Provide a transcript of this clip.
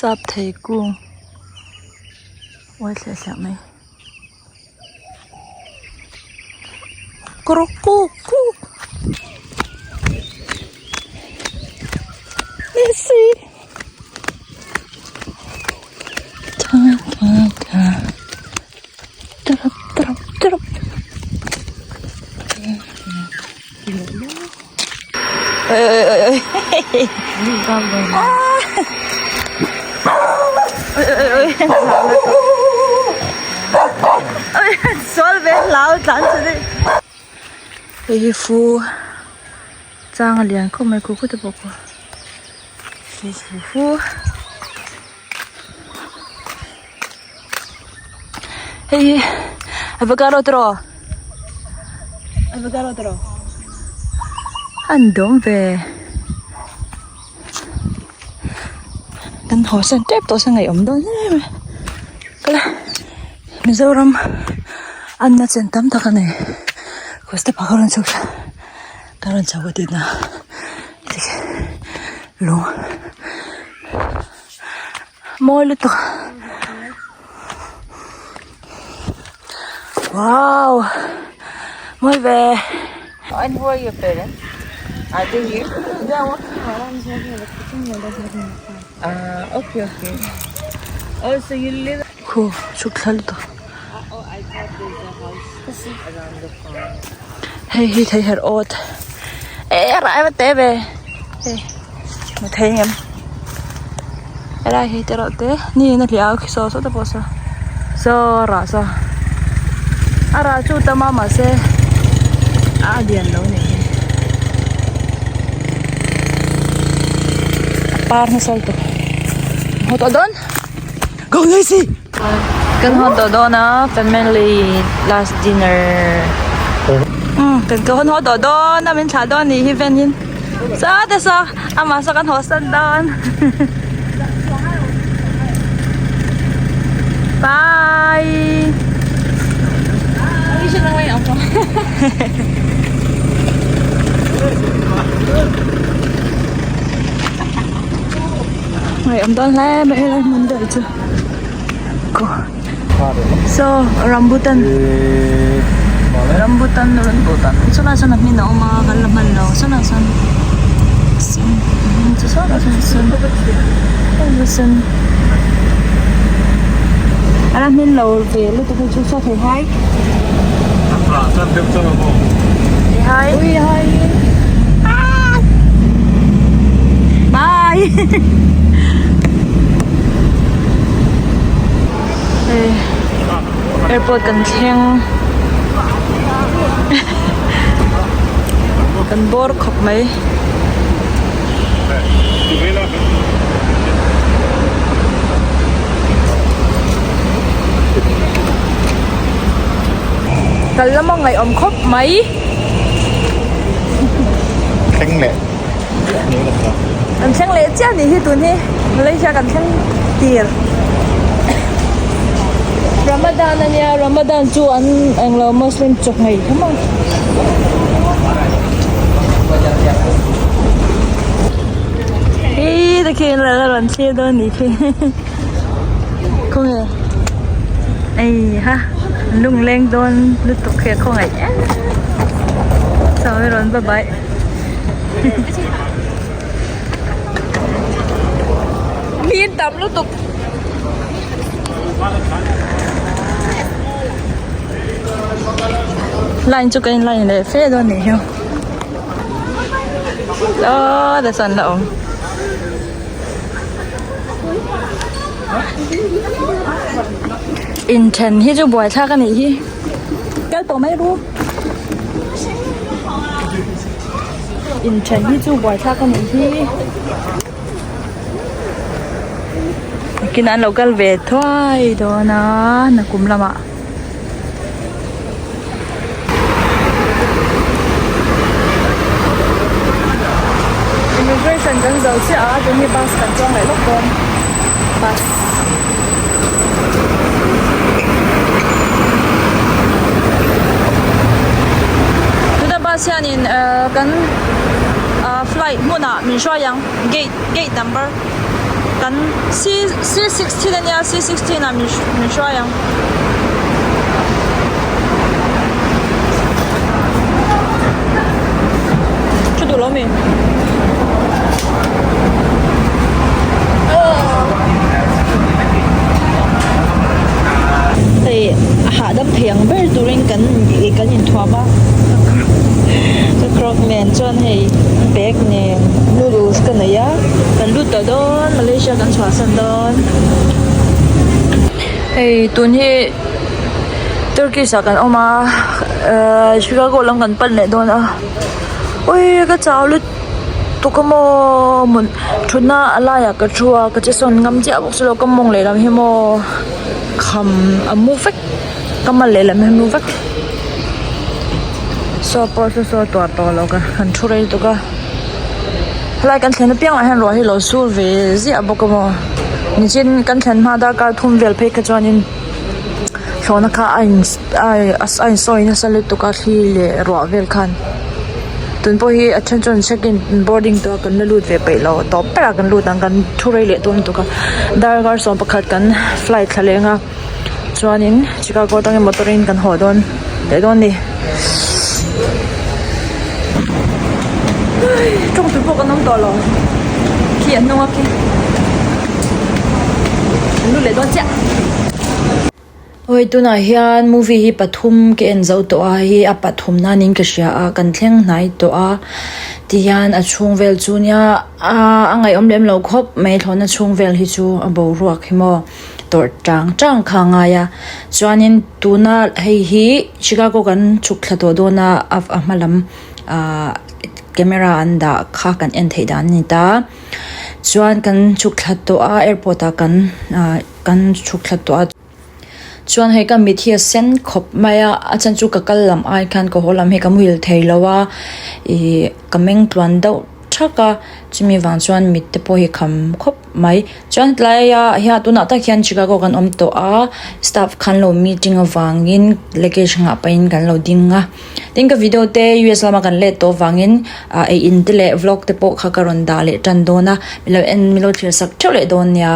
Sap thei kung uai thliah thliah mai. Kuk kuk Messi ta ta ta trap trap trap ơi ơi ơi ơi ơi ơi sual ve hlau tlan chu ni hei hi fu chang a lian khawp mai khu khute pawh khu fu fu fu hei hi avocado tiraw avocado tiraw an dawm ve. Kan haw san tep tawh se ngaihawm dawn hle mai kala Mizoram anna chen tam tak a nei khaw step ah ka rawn chhuk thla ka rawn chho ka tihna lung mawi lutuk wow mawi ve. And who are your parents? Are they here? They are working. My mom is working at the kitchen. My dad's working in the farm. Ah, okay, okay. Oh, so you live. Khu chhuk thla lutuk. Oh, I thought there's a house around the corner. Hei hi thei her awt e rai va te ve hei hmu thei ngem helai hi te reuh te ni in a hliah a khi saw saw te pawh saw saw rah saw a rah chu tam a mahse a lian lo a nih hi a par nasa lutuk haw tawh dawn go Daisy. Kan hawn tawh dawn a family last dinner umm kan ka hawn haw tawh dawn a min thlah dawn nih hi van in saw te saw amah saw kan haw san dawn bye Ngaihawm dawn hle mai helai hmun vel chu. So rambutan rambutan rambutan chulai sawn a hmin a awm a kan la hman lo chulai sawn chu sawtah sawn sen sen a la hmin lo ve lutuk hi chu saw thei hai thei hai bye. Hei airport kan thleng kan bawr khawp mai. Kal lama ngaihawm khawp mai. Thleng leh. Kan thleng leh chiah nih hi tun hi Malaysia kan thleng tir Ramadan ania Ramadan chu an englo Muslim chawk ngei kha maw. Hi te khi la rawn thlir dawn nih khi khawnge ei ha lungleng dawn lutuk hi a khawngaih em sawi rawn bye bye. Mi tam lutuk. Line chu ka in line leh fe dawn nih hi aw ta sawn la awm. Inthen hi chu buaithlak a nih hi kal tawh mai ru. Inthen hi chu buaithlak a nih hi nakinah an lo kal ve thuai dawn a nakum lamah. Immigration kan zo chiah a tun hi bus kan chuang leh lawk dawn bus. Tuna bus hianin kan flight hmunah min hruai ang gate gate number. Kan C C16 ania C16 ah min min hruai ang. Thu duh lo mi? Hei a hahdam thei ang ber turin kan kan inthuam a ka croc nen chuan hei bag nen noodles ka nei a kan lut tawh dawn Malaysia kan chhuahsan dawn hei tun hi Turkish ah kan awm a ehh Chicago lam kan pan leh dawn a awii ka chau lut tuk a maw mut thutna a laiah ka thu a ka che sawn ngam chiah bawk si lo ka mawng lehlam hi maw kham a mu vek ka mal lehlam hi a mu vek saw pawh saw saw tuar tawh lo ka han thu rei tuk a helai kan thlen apiang ah hian ruah hi a lo sur ve ziah bawk a maw nichin kan thlen hma darkar thum vel phei kha chuanin thlawhna kha a in a insawi nasa lutuk a thli leh ruah vel khan tun pawh hi a then chuan check in boarding tawh a kan la lut ve peih lo tawp berah kan lut ang kan thu rei leh dawn lutuk a darkar 11 kan flight thla leng a chuanin Chicago atangin motor in kan haw dawn leh dawn a ni tawng tur pawh kan awm tawh lo khi a hnung a khi kan lut leh dawn chiah. Hawi tunah hian movie hi pathum ka en zo tawh a hei a pathum nan in ka hria a kan thleng hnai tawh a tihian a chhung vel chu nia a ngaihawm lem lo khawp mai thlawhna chhung vel hi chu a boruak hi maw tawrh tang tang kha a ngai a chuanin tuna hei hi Chicago kan chhuk thla tawh dawn a a hma lam ahh camera an dah kha kan en theih dan a ni ta chuan kan chhuk thla tawh a airport ah kan ahh. Kan chhuk thla tawh a chuan hei ka mit hi a sen khawp mai a a chhan chu ka kal lam ai khan ka haw lam hi ka muhil thei lo a ihh ka meng tluan deuh thak a chumi vang chuan mit te pawh hi kham khawp mai chuan tlai ah hian tunah tak hian Chicago kan awm tawh a staff khan lo meeting avangin luggage nghah pahin kan lo ding a tin ka video te U_S lama kan let tawh avangin ah ei in te leh vlog te pawh kha ka rawn dah leh tan dawn a milo en milo thlir sak theuh leh dawn nia.